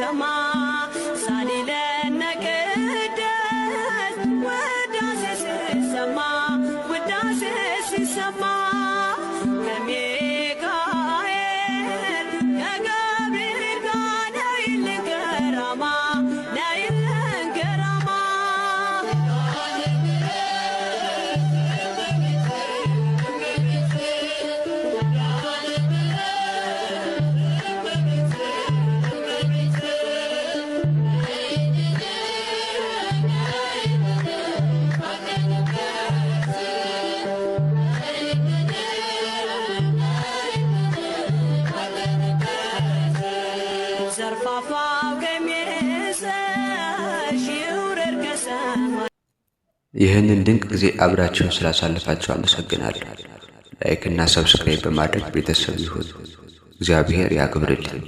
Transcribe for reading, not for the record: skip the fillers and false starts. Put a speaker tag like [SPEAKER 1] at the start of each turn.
[SPEAKER 1] ሲሰማ ሳሊለነ ቅደስ ውዳሴ ሲሰማ ውዳሴ ሲሰማ ከሚካኤል ከገብርኤል ጋር ነይልን ገራማ ነይልን ገራማ። ዘርፋፋው ቀሚስሽ ይውረድ ከሰማይ።
[SPEAKER 2] ይህንን ድንቅ ጊዜ አብራችሁን ስላሳለፋችሁ አመሰግናለሁ። Like እና subscribe በማድረግ ቤተሰብ ይሁኑ። እግዚአብሔር ያክብርልኝ።